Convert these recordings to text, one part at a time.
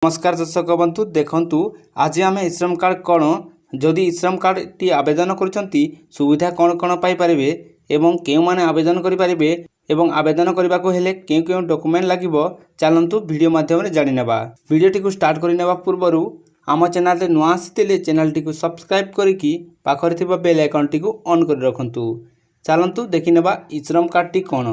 ନମସ୍କାର ଦର୍ଶକ ବନ୍ଧୁ, ଦେଖନ୍ତୁ, ଆଜି ଆମେ ଇଶ୍ରମ କାର୍ଡ଼ କ'ଣ, ଯଦି ଇଶ୍ରମ କାର୍ଡ଼ଟି ଆବେଦନ କରୁଛନ୍ତି, ସୁବିଧା କ'ଣ କ'ଣ ପାଇପାରିବେ ଏବଂ କେଉଁମାନେ ଆବେଦନ କରିପାରିବେ ଏବଂ ଆବେଦନ କରିବାକୁ ହେଲେ କେଉଁ କେଉଁ ଡକୁମେଣ୍ଟ ଲାଗିବ, ଚାଲନ୍ତୁ ଭିଡ଼ିଓ ମାଧ୍ୟମରେ ଜାଣିନେବା। ଭିଡ଼ିଓଟିକୁ ଷ୍ଟାର୍ଟ କରିନେବା ପୂର୍ବରୁ ଆମ ଚ୍ୟାନେଲରେ ନୂଆ ଆସିଥିଲେ ଚ୍ୟାନେଲଟିକୁ ସବସ୍କ୍ରାଇବ୍ କରିକି ପାଖରେ ଥିବା ବେଲ୍ ଆଇକନ୍ଟିକୁ ଅନ୍ କରି ରଖନ୍ତୁ। ଚାଲନ୍ତୁ ଦେଖିନେବା ଇଶ୍ରମ କାର୍ଡ଼ଟି କ'ଣ।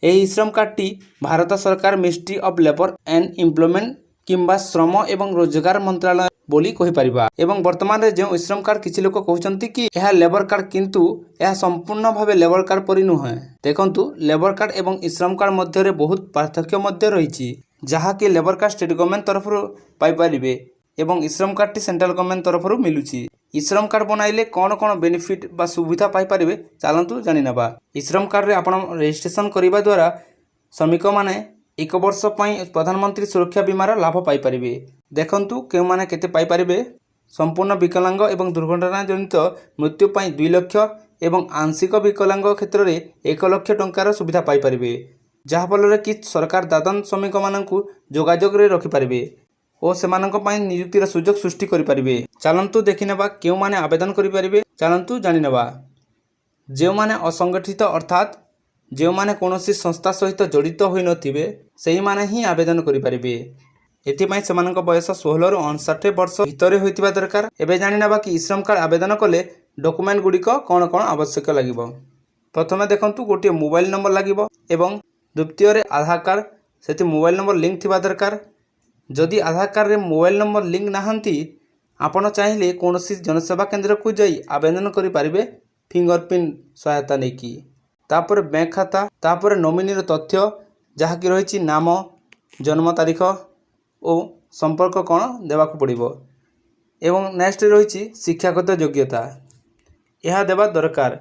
ଏହି ଇଶ୍ରମ କାର୍ଡ଼ଟି ଭାରତ ସରକାର Ministry of Labour and Employment କିମ୍ବା ଶ୍ରମ ଏବଂ ରୋଜଗାର ମନ୍ତ୍ରାଳୟ ବୋଲି କହିପାରିବା। ଏବଂ ବର୍ତ୍ତମାନରେ ଯେଉଁ ଇଶ୍ରମ କାର୍ଡ଼, କିଛି ଲୋକ କହୁଛନ୍ତି କି ଏହା ଲେବର କାର୍ଡ଼, କିନ୍ତୁ ଏହା ସମ୍ପୂର୍ଣ୍ଣ ଭାବେ ଲେବର କାର୍ଡ଼ ପରି ନୁହେଁ। ଦେଖନ୍ତୁ, ଲେବର କାର୍ଡ଼ ଏବଂ ଇଶ୍ରମ କାର୍ଡ଼ ମଧ୍ୟରେ ବହୁତ ପାର୍ଥକ୍ୟ ମଧ୍ୟ ରହିଛି, ଯାହାକି ଲେବର କାର୍ଡ଼ ଷ୍ଟେଟ୍ ଗଭର୍ଣ୍ଣମେଣ୍ଟ ତରଫରୁ ପାଇପାରିବେ ଏବଂ ଇଶ୍ରମ କାର୍ଡ଼ଟି ସେଣ୍ଟ୍ରାଲ ଗଭର୍ଣ୍ଣମେଣ୍ଟ ତରଫରୁ ମିଳୁଛି। ଇଶ୍ରମ କାର୍ଡ଼ ବନାଇଲେ କ'ଣ କ'ଣ ବେନିଫିଟ୍ ବା ସୁବିଧା ପାଇପାରିବେ, ଚାଲନ୍ତୁ ଜାଣିନେବା। ଇଶ୍ରମ କାର୍ଡ଼ରେ ଆପଣ ରେଜିଷ୍ଟ୍ରେସନ କରିବା ଦ୍ୱାରା ଶ୍ରମିକମାନେ ଏକ ବର୍ଷ ପାଇଁ ପ୍ରଧାନମନ୍ତ୍ରୀ ସୁରକ୍ଷା ବୀମାର ଲାଭ ପାଇପାରିବେ। ଦେଖନ୍ତୁ, କେଉଁମାନେ କେତେ ପାଇପାରିବେ। ସମ୍ପୂର୍ଣ୍ଣ ବିକଳାଙ୍ଗ ଏବଂ ଦୁର୍ଘଟଣା ଜନିତ ମୃତ୍ୟୁ ପାଇଁ 2 ଲକ୍ଷ ଏବଂ ଆଂଶିକ ବିକଳାଙ୍ଗ କ୍ଷେତ୍ରରେ 1 ଲକ୍ଷ ଟଙ୍କାର ସୁବିଧା ପାଇପାରିବେ, ଯାହାଫଳରେ କି ସରକାର ଦାଦନ ଶ୍ରମିକମାନଙ୍କୁ ଯୋଗାଯୋଗରେ ରଖିପାରିବେ ଓ ସେମାନଙ୍କ ପାଇଁ ନିଯୁକ୍ତିର ସୁଯୋଗ ସୃଷ୍ଟି କରିପାରିବେ। ଚାଲନ୍ତୁ ଦେଖିନେବା କେଉଁମାନେ ଆବେଦନ କରିପାରିବେ। ଚାଲନ୍ତୁ ଜାଣିନେବା। ଯେଉଁମାନେ ଅସଂଗଠିତ, ଅର୍ଥାତ୍ ଯେଉଁମାନେ କୌଣସି ସଂସ୍ଥା ସହିତ ଜଡ଼ିତ ହୋଇନଥିବେ, ସେହିମାନେ ହିଁ ଆବେଦନ କରିପାରିବେ। ଏଥିପାଇଁ ସେମାନଙ୍କ ବୟସ 16ରୁ 59 ବର୍ଷ ଭିତରେ ହୋଇଥିବା ଦରକାର। ଏବେ ଜାଣିନେବା କି ଇଶ୍ରମ କାର୍ଡ଼ ଆବେଦନ କଲେ ଡକୁମେଣ୍ଟ ଗୁଡ଼ିକ କ'ଣ କ'ଣ ଆବଶ୍ୟକ ଲାଗିବ। ପ୍ରଥମେ ଦେଖନ୍ତୁ, ଗୋଟିଏ ମୋବାଇଲ ନମ୍ବର ଲାଗିବ ଏବଂ ଦ୍ୱିତୀୟରେ ଆଧାର କାର୍ଡ଼, ସେଠି ମୋବାଇଲ ନମ୍ବର ଲିଙ୍କ ଥିବା ଦରକାର। ଯଦି ଆଧାର କାର୍ଡ଼ରେ ମୋବାଇଲ ନମ୍ବର ଲିଙ୍କ ନାହାନ୍ତି, ଆପଣ ଚାହିଁଲେ କୌଣସି ଜନସେବା କେନ୍ଦ୍ରକୁ ଯାଇ ଆବେଦନ କରିପାରିବେ ଫିଙ୍ଗର ପ୍ରିଣ୍ଟ ସହାୟତା ନେଇକି। ତାପରେ ବ୍ୟାଙ୍କ ଖାତା, ତାପରେ ନୋମିନିର ତଥ୍ୟ, ଯାହାକି ରହିଛି ନାମ, ଜନ୍ମ ତାରିଖ ଓ ସମ୍ପର୍କ କ'ଣ ଦେବାକୁ ପଡ଼ିବ। ଏବଂ ନେକ୍ସଟ ରହିଛି ଶିକ୍ଷାଗତ ଯୋଗ୍ୟତା, ଏହା ଦେବା ଦରକାର।